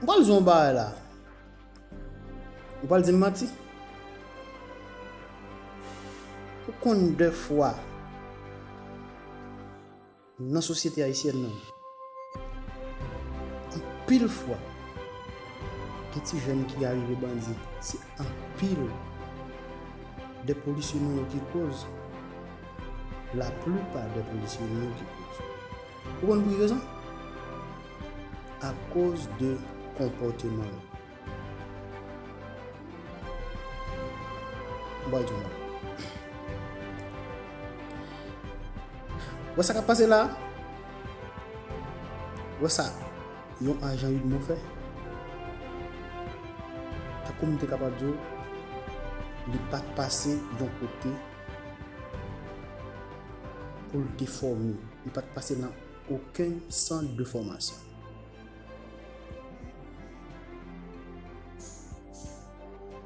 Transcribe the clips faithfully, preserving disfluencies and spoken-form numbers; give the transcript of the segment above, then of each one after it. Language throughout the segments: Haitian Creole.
M pral di w yon bagay la. Ou pral di m manti? Ou konn de fwa nan sosyete ayisyèn nan, anpil fwa, gen ti jèn ki arive bandi, se anpil de polisye nou yo ki koz. Laplipa de polisye nou yo ki koz. Ou konn pou ki rezon? Akoz de konpòteman yo. M bay di w non. Wè sa k ap pase la? Wè sa yon ajan UDMO fè? Tankou m te kapab di w, li pa t pase yon kote pou l te fòme. Li pa t pase nan okenn sant de fòmasyon.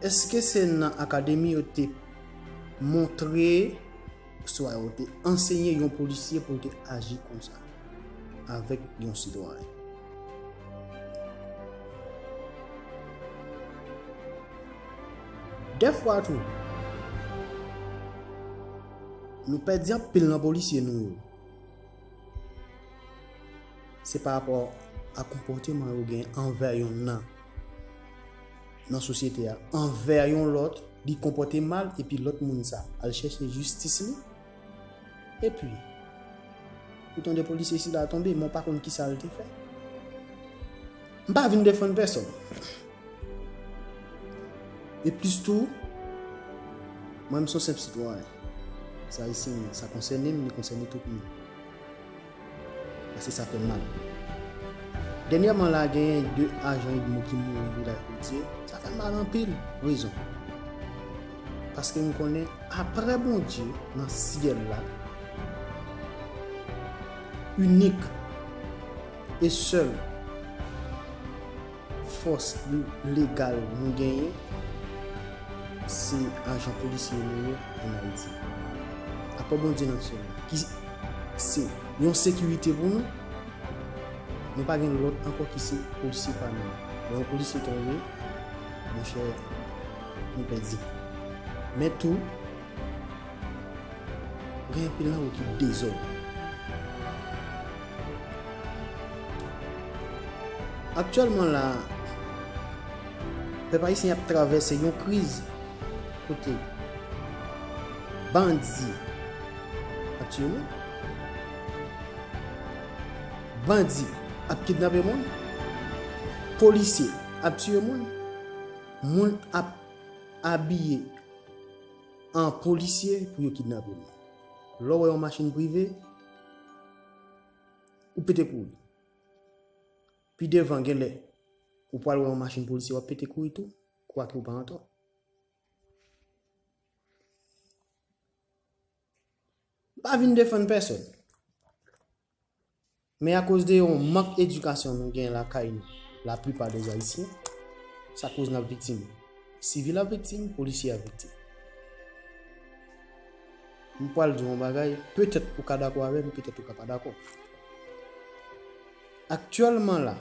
Èske se nan akademi yo te montre, oswa yo te ansenye yon polisye pou l te aji konsa avèk yon sitwayen? Dèfwa tou, nou pèdi anpil nan polisye nou yo. Se pa rapò a konpòteman yo gen anvè yonn nan, nan sosyete a, anvè yon lòt, li konpòte mal, epi lòt moun sa al chèche jistis li. Epi, ou tande polisye sila tonbe, men w pa konn kisa l te fè. M pa vin defann pèsòn. E plis tou, mwen, m se yon senp sitwayen. Sa isi, sa konsène m, li konsène tout moun. Paske sa fè mal. Dènyèman la, genyen de ajan UDMO ki mouri Vilaj Potye. Sa fè mal anpil. Rezon. Paske m konnen, apre Bondye, nan syèl la, inik e sèl fòs legal nou genyen, se ajan polisye nou yo ann Ayiti. Apa Bondye nan syèl la, ki se yon sekirite pou nou, nou pa gen lòt ankò ki se polisye pa nou. Lè yon polisye tonbe, monchè, nou pèdi. Men tou, gen anpil nan yo ki dezòd. Aktyèlman la, pèp ayisyen ap travèse yon kriz kote bandi ap tiye moun, bandi ap kidnape moun, polisye ap tiye moun, moun ap abiye an polisye pou yo kidnape moun. Lè w wè yon machin prive, ou pete kouri. Pi devan, genlè, ou pral wè yon machin polisye, w ap pete kouri tou, kwake ou pa antò. M pa vin defann pèsòn. Men akoz de yon mank edikasyon nou gen lakay nou, laplipa dè Ayisyen, sa koz n ap viktim. Sivil ap viktim, polisye ap viktim. M pral di w yon bagay, petèt ou ka dakò avè m, petèt ou ka pa dakò. Aktyèlman la,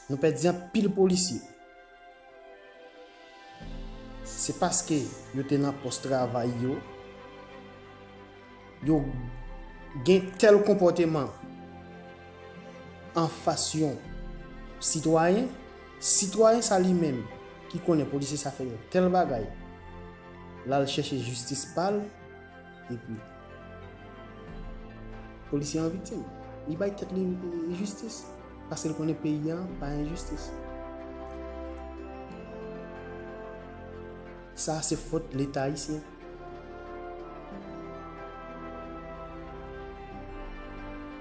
nou pèdi anpil polisye. Se paske yo te nan pòs travay yo, yo gen tèl konpòteman anfas yon sitwayen, sitwayen sa li menm ki konnen polisye sa fè yon tèl bagay, l al chèche jistis pa l, epi polisye an viktim. Li bay tèt li jistis, paske l konnen peyi a pa enjistis. Sa se fòt Leta ayisyen.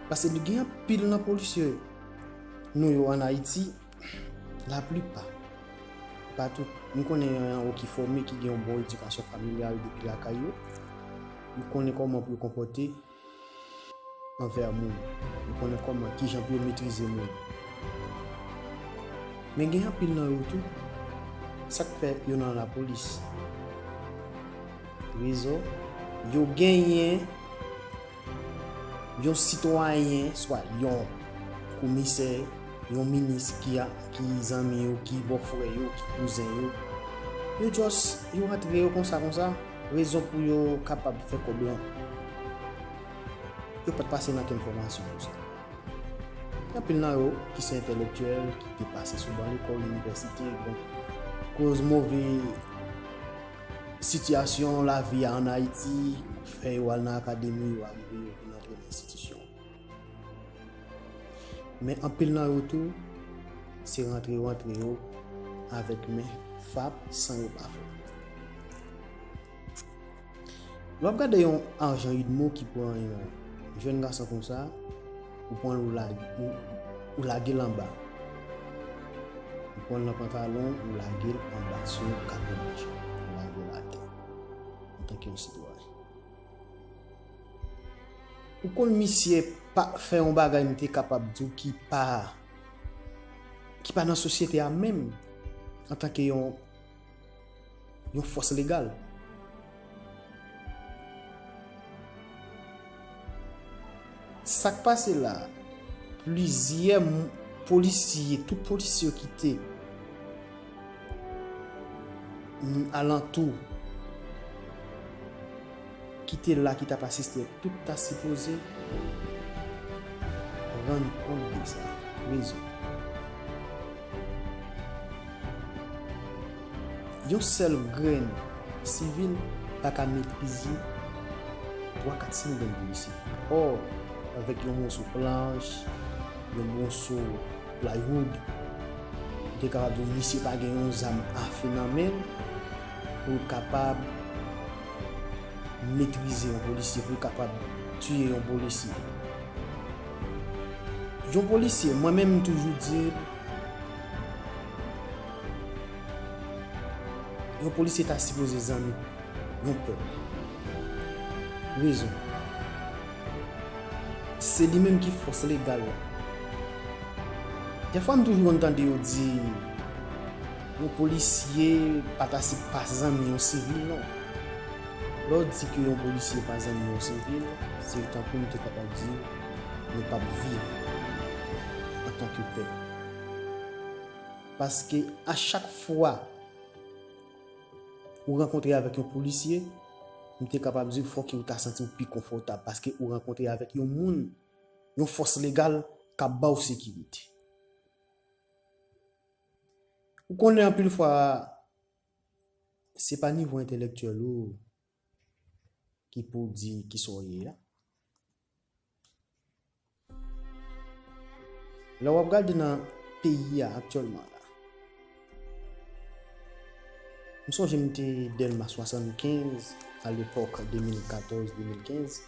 Paske gen anpil nan polisye nou yo ann Ayiti, laplipa, pa tout, m konnen gen yon ki fòme, ki gen yon bon edikasyon familyal depi lakay yo. Yo konnen kòman pou yo konpòte anvè moun. Yo konnen kòman, kijan pou yo metrize moun. Men gen anpil nan yo tou, sa k fè yo nan lapolis. Rezon, yo genyen yon sitwayen, swa yon komisè, Yon minis ki a, ki zanmi yo, ki bòfrè yo, ki kouzen yo. Yo just, yo rantre yo konsa, konsa. Rezon pou yo kapab fè kòb lan. Yo pa t pase nan kenn fòmasyon pou sa. Gen anpil nan yo ki se entèlektyèl, ki te pase sou ban lekòl, inivèsite, bon, koz move sitiyasyon lavi a ann Ayiti fè yo al nan akademi, yo arive, yo vin antre nan enstitisyon. Men anpil nan yo tou, se rantre yo antre yo avèk men fap san yo pa fè. Lè w ap gade yon ajan idmo ki pran yon jèn gason konsa, ou pran l ou lage, ou, ou lage l anba. Ou pran l nan pantalon, ou lage l anba sou yon kaponaj, ou lage l atè, antanke yon sitwayen. Ou konn misye pa fè yon bagay m te kapab di w ki pa, ki pa nan sosyete a menm, antanke yon, yon fòs legal. Sa k pase la, plizyè m-, polisye, tout polisye yo ki te m-, alantou, ki te la, ki t ap asiste, tout ta sipoze rann kont de sa. Rezon. Yon sèl grenn sivil pa ka metrize twa, kat, senk grenn polisye. Ò, avèk yon moso planch, yon moso plywood, ou te kapab di w misye pa gen yon zam afe nan men l pou l kapab metrize yon polisye, pou l kapab tiye yon polisye. Yon polisye, mwen menm, m toujou di, yon polisye ta sipoze zanmi yon pèp. Rezon. Se li menm ki fòs legal la. Dèfwa m toujou konn tande yo di, yon polisye pa ta si, pa zanmi yon sivil, non. Lè w di ke yon polisye pa zanmi yon sivil, se tankou m te kapab di, nou p ap viv antanke pèp. Paske a chak fwa ou rankontre avèk yon polisye, m te kapab di w fòk ou ta santi w pi konfòtab paske ou rankontre avèk yon moun, yon fòs legal k ap ba w sekirite. Ou konnen anpil fwa, se pa nivo entèlektyèl ou ki pou di kisa w ye a. Lè w ap gade nan peyi a aktyèlman la, m sonje m te Dèlma swasannkenz, alepòk de mil katòz, de mil kenz,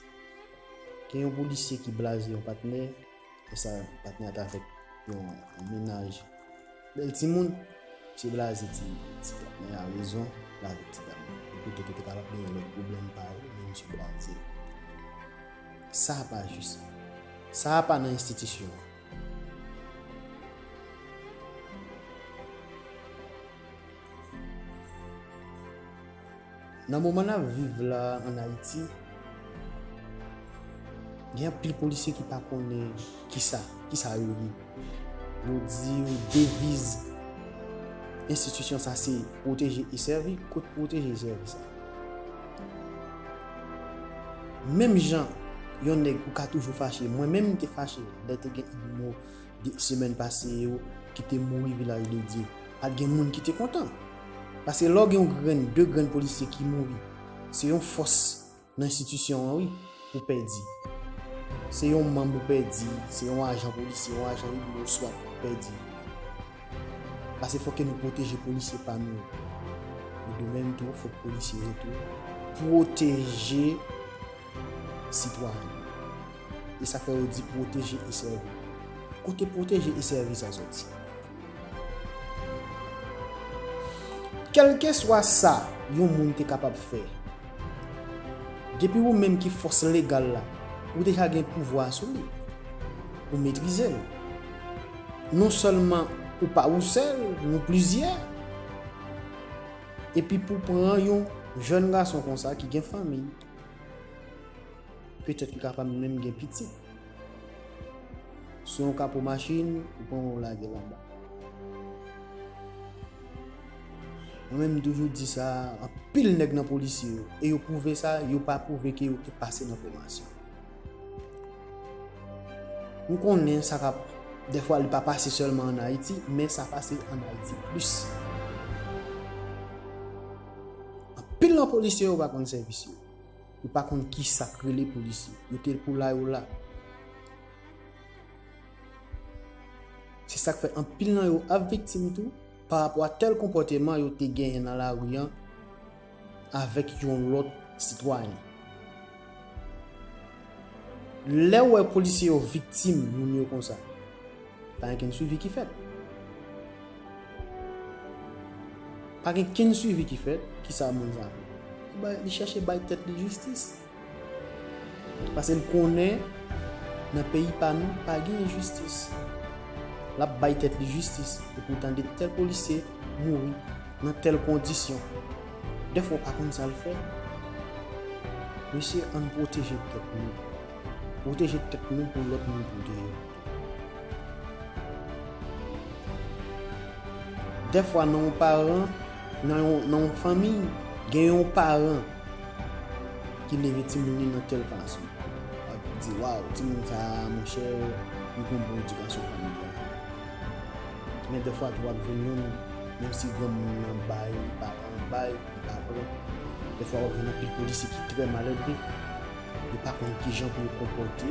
gen yon polisye ki blaze yon patnè, e sa patnè a t avèk yon, yon mennaj bèl timoun, misye blaze ti, ti patnè a rezon, l avèk ti dam. Li poutèt yo te kapab gen yon lòt pwoblèm pa yo, men misye blaze. Sa a pa jis. Sa a pa nan enstitisyon an. Nan moman n ap viv la ann Ayiti, gen anpil polisye ki pa konnen kisa, kisa yo ye. Yo di yo deviz enstitisyon sa se pwoteje e sèvi, kot pwoteje e sèvi sa? Menm jan yon nèg ou ka toujou fache, mwen menm m te fache lè te gen idmo de semèn pase yo ki te mouri Vilaj de Dye. Pa t gen moun ki te kontan. Paske lè w gen yon grenn, de grenn polisye ki mouri, se yon fòs nan enstitisyon an, wi, ou pèdi. Se yon manm ou pèdi, se yon ajan polisye, yon ajan idmo swa ou pèdi. Paske fòk ke nou pwoteje polisye pa nou yo. E de menm tou, fòk polisye yo tou pwoteje sitwayen. E sa fè yo di pwoteje e sèvi. Kote pwoteje e sèvi sa soti? Kèlkeswa sa yon moun te kapab fè, depi ou menm ki fòs legal la, ou deja gen pouvwa sou li. Ou metrize l. Non sèlman ou pa ou sèl, nou plizyè. Epi pou pran yon jèn gason konsa ki gen fanmi, petèt li kapab menm gen pitit. sou yon kapo machin, ou pran yon lage l anba. Mwen menm, m toujou di sa, anpil nèg nan polisye yo, e yo pwouve sa, yo pa pwouve ke yo te pase nan fòmasyon. M konnen sa ka, dèfwa li pa pase sèlman ann Ayiti, men sa pase ann Ayiti plis. Anpil nan polisye yo pa konn sèvis yo. Yo pa konn kisa k rele polisye. Yo te pou la yo la. Se sa k fè anpil nan yo ap viktim tou pa rapò a tèl konpòteman yo te genyen nan lari an avèk yon lòt sitwayen. Lè w wè polisye yo viktim moun yo konsa, pa gen kenn swivi ki fèt. Pa gen kenn swivi ki fèt, kisa moun sa fè? Li bay, li chèche bay tèt li jistis. Paske l konnen nan peyi pa nou, pa gen jistis. L ap bay tèt li jistis, epi w tande tèl polisye mouri nan tèl kondisyon. Dèfwa w pa konn sa l fè. Mesye, ann pwoteje tèt nou. Pwoteje tèt nou pou lòt moun pwoteje nou. Dèfwa nan yon paran, nan yon, nan yon fanmi, gen yon paran ki leve timoun li nan tèl fason. Ap di, "Waw, timoun sa a, monchè, li gen yon bon edikasyon fanmilyal." Men dèfwa tou, w ap jwenn youn, menm si granmoun nan bay, li pa pran, bay, li pa pran. Dèfwa, w ap jwenn anpil polisye ki trè maledve. Yo pa konn kijan pou yo konpòte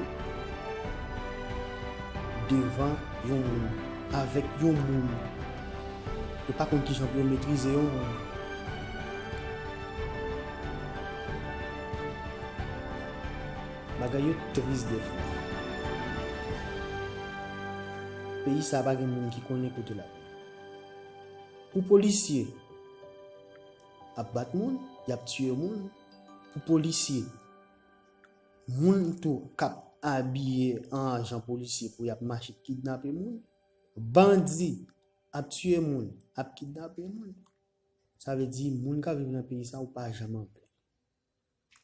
devan yon moun, avèk yon moun. Yo pa konn kijan pou yo metrize yon moun. Bagay yo tris dèfwa. Peyi sa a pa gen moun ki konnen kote l ap. Pou polisye ap bat moun, y ap tiye moun. Pou polisye, moun tou k ap abiye an ajan polisye pou y ap mache kidnape moun. Bandi ap tiye moun, ap kidnape moun. Sa vle di, moun k ap viv nan peyi sa, ou pa janm anpè.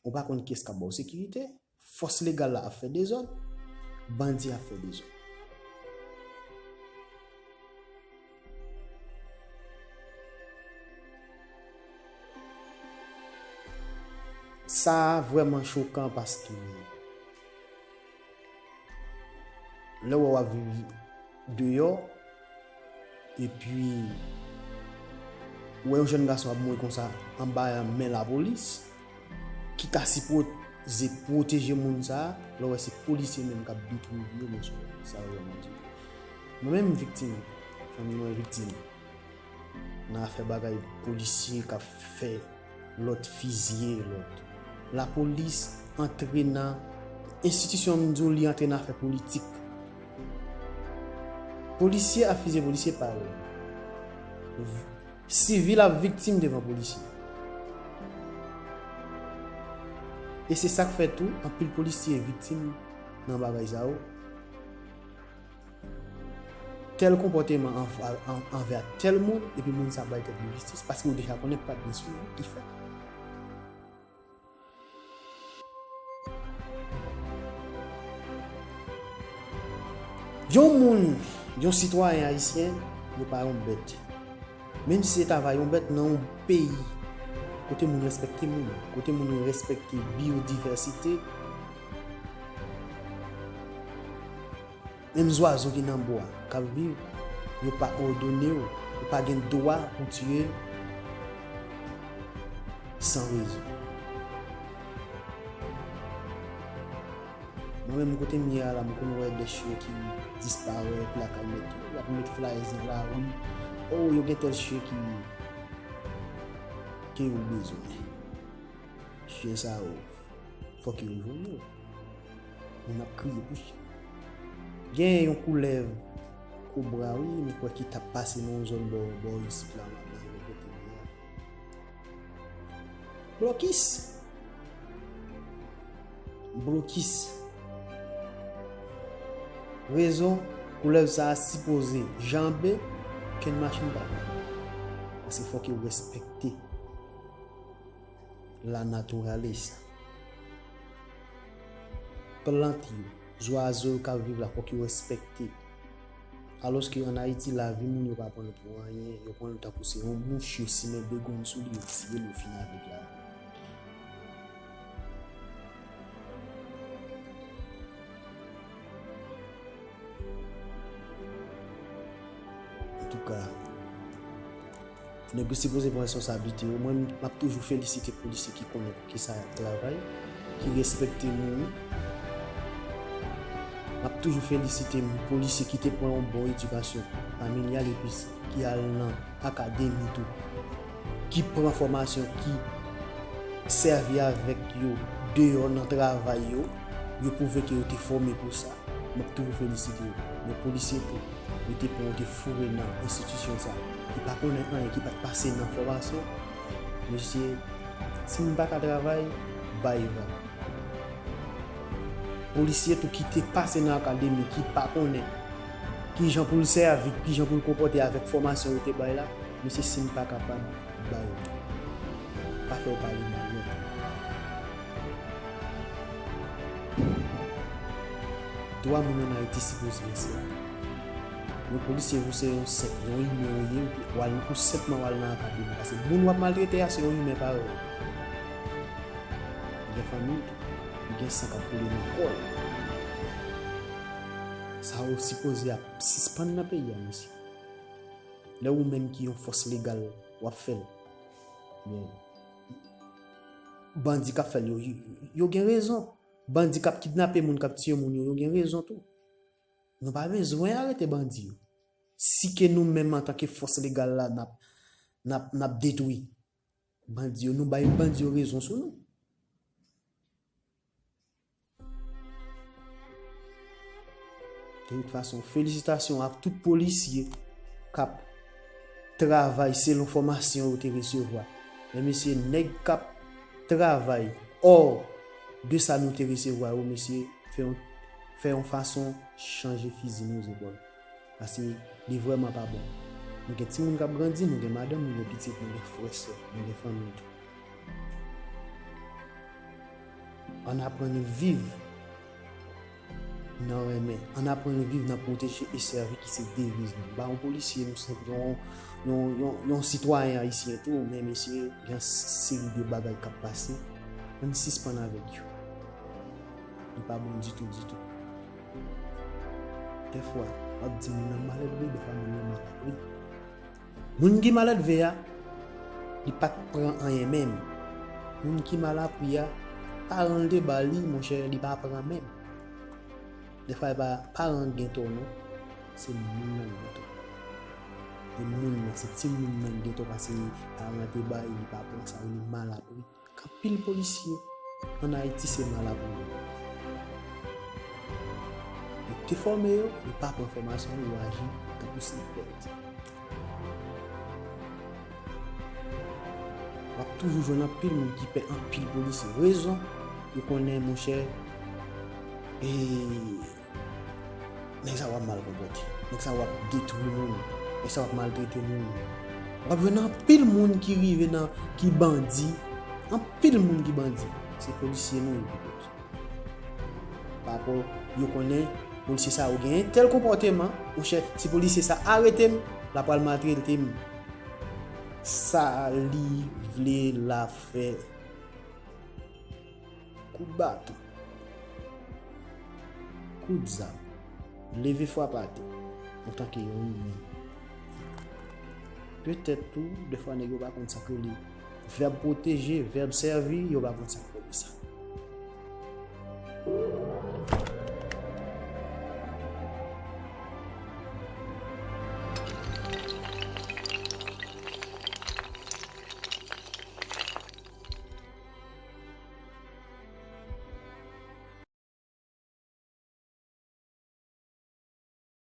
Ou pa konn kiyès k ap ba w sekirite. Fòs legal la ap fè dezòd. Bandi ap fè dezòd. Sa a vrèman chokan paske lè w wè w ap viv deyò, epi ou wè yon jèn gason ap mouri konsa anba men lapolis, ki ta sipoze pwoteje moun sa a, lè w wè se polisye menm k ap detwi vi yo, monchè, sa vrèman di. Mwen menm m viktim, fanmi mwen viktim. Nan afè bagay polisye k ap fè lòt fizye lòt. Lapolis antre nan enstitisyon, m di w, li antre nan afè politik. Polisye ap fizye polisye parèy. Sivil ap viktim devan polisye. E se sa k fè tou, anpil polisye viktim nan bagay sa yo. Tèl konpòteman an, an, anvè tèl moun, epi moun sa bay tèt li jistis, paske yo deja konnen pa t gen swivi ki fèt. Yon moun, yon sitwayen ayisyen, yo pa yon bèt. Menm si se ta va yon bèt nan yon peyi kote moun respekte moun, kote moun respekte biyodivèsite, menm zwazo ki nan bwa k ap viv, yo pa òdone w, ou pa gen dwa pou tiye l san rezon. Mwen menm, kote m ye a la, m konn wè de chyen ki disparèt lakay mèt yo. Y ap met flyers nan lari. Oh, yo gen tèl chyen ki, ke yo bezwen. Chyen sa yo, fòk yo jwenn yo. Moun ap kriye pou chyen. Gen yon koulèv kobra, wi, m kwè ki t ap pase nan yon zòn bò, bò isit la, nan yon kote m ye a. Blokis. Blokis. Rezon, koulèv sa a sipoze janbe, kenn machin pa pran. Paske fòk yo respekte la naturaleza. Plant yo, Zwazo yo k ap viv la, fòk yo respekte. Alòske ann Ayiti, lavi moun yo pa pran l pou anyen, yo pran l tankou se yon mouch, yo simen begòn sou li, yo tiye l, yo fini avèk lavi. Antouka, nèg yo sipoze pran responsablite yo. Mwen, m ap toujou felisite polisye ki konnen pou kisa y ap travay, ki respekte moun. M ap toujou felisite polisye ki te pran yon bon edikasyon familyal epi ki al nan akademi tou, ki pran fòmasyon, ki sèvi avèk yo deyò nan travay yo, yo pwouve ke yo te fòme pou sa. M ap toujou felisite yo. Men polisye tou, yo te pran, yo te foure nan enstitisyon sa, ki pa konnen anyen, ki pa t pase nan fòmasyon. Mesye, si moun pa ka travay, bay vag. Polisye tou ki te pase nan akademi, ki pa konnen kijan pou l sèvi, kijan pou l konpòte avèk fòmasyon yo te bay la, mesye, si n pa kapab, bay. Pa fè yo pale mal non. Dwa moun ann Ayiti sipoze respè. Yon polisye, ou se yon senp, yon imen ou ye, ou al, ou senpman w al nan akademi. Paske moun w ap maltrete a, se yon imen parèy ou. Li gen fanmi l tou. Li gen san k ap koule nan kò l. Sa yo sipoze ap sispann nan peyi a, mesye. Lè ou menm ki yon fòs legal, w ap fè l. Men, bandi k ap fè l, yo, yo, yo gen rezon. Bandi k ap kidnape moun, k ap tiye moun yo, yo gen rezon tou. Nou pa bezwen arete bandi yo. Si ke nou menm antanke fòs legal la, n ap, n ap, n ap detwi bandi yo, nou bay bandi yo rezon sou nou. De tout fason, felisitasyon ak tout polisye k ap travay selon fòmasyon yo te resevwa. Men mesye, nèg k ap travay hors de sa nou te resevwa yo, mesye, fè yon, fè yon fason chanje fizi nou zepòl. Paske li vrèman pa bon. Nou gen timoun k ap grandi, nou gen madanm, nou gen pitit, nou gen frè, sè, nou gen fanmi tou. Ann aprann viv nan renmen, ann aprann viv nan pwoteje e sèvi ki se deviz nou. M pa yon polisye, m se yon, yon, yon, yon sitwayen ayisyen tou, men mesye, gen seri de bagay k ap pase, ann sispann avèk yo. Li pa bon ditou, ditou. Dèfwa, w ap di moun nan malelve, dèfwa moun nan malapri. Moun ki malelve a, li pa t pran anyen menm. Moun ki malapri a, paran l te ba li, monchè, li pa pran menm. Dèfwa, e pa paran an gen tò non, se moun nan gen tò. E moun nan, se timoun nan gen tò paske paran an te ba li, li pa pran sa, li malapri. Gen anpil polisye ann Ayiti se malapri yo. Yo te fòme yo, yo pa pran fòmasyon yo, yo aji tankou se bèt. W ap toujou jwenn anpil moun ki pè anpil polisye. Rezon, yo konnen, monchè, e, nèg sa yo ap mal konpòte. Nèg sa yo ap detwi moun. Nèg sa yo ap maltrete moun. W ap jwenn anpil moun ki rive nan, ki bandi. Anpil moun ki bandi. Se polisye nou yo ki fè sa. Pa rapò yo konnen polisye sa yo genyen tèl konpòteman. Monchè, si polisye sa arete m, l ap pral maltrete m. Sa li vle l ap fè. Kout baton, kout zam, leve frape atè, antanke yon imen. Petèt tou, dèfwa nèg yo pa konn sa k rele vèb pwoteje, vèb sèvi, yo pa konn sa k rele sa.